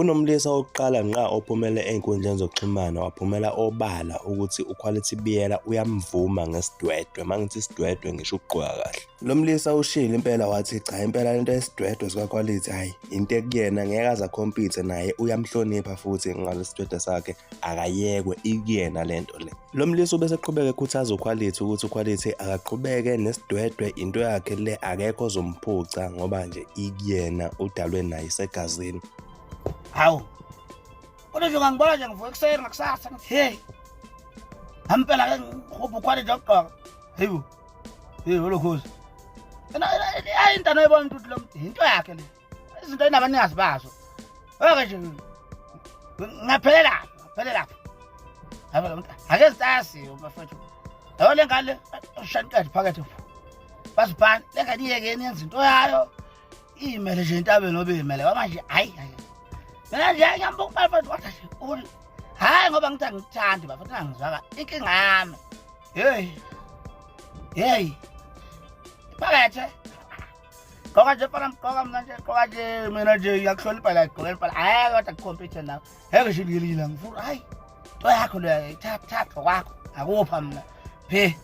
Kunomlisa wokuqala ngqa ophumele ey'nkundleni zokuxhumana waphumela obala ukuthi uQuality Biyela uyamvuma ngesidwedwe. Uma ngithi isidwedwe ngisho ukugqoka kahle. Lo mlisa ushilo impela wathi cha impela lento yesidwedwe sikaQuality hhayi into ekuyena ngeke aze akhompithe naye uyamhlonipha futhi ngalesidwedwe sakhe akayekwe ikuyena lento le. Lo mlisa ubeseqhubeka ekhuthaza uQuality ukuthi uQuality akaqhubeke nesidwedwe into yakhe le akekho ozomphuca ngoba nje ikuyena udalwe naye isegazini. Hawu. Kodwa nje ungangibona nje ngivuka ekuseni ngakusasa ngithi hey. Ngampela ke ngihubha uQuality okugqoka. Hayibo. Hey holokhozi. Ena ayi into anoyibona ukuthi lo muntu into yakhe le. Izinto enabanikazi bazo. Ake nje ngaphelela ngaphelela lapho. Yabo lo muntu ake zitasi bafethu. Yabo le ngane ushanqede phakathi. Basibhani le ngane iyekeni yenza into yayo. Imele nje intabeni obe imele manje hayi hayi. Mina nje ngiyambuka bafethu wathi ukuthi hayi ngoba ngithi angikuthandi bafethu angizwaka inkinga yami. Hey. Hey. Phakethe. Gqoka nje mfana ngigqoka mina nje gqoka nje mina nje ngiyakuhlonipha la gqoka mfana. Hayi kodwa kucompete nawe. Ngeke nje ngilila ngifuna hayi. Into yakho leyo thatha thatha kwakho. Akupha mina. Phe.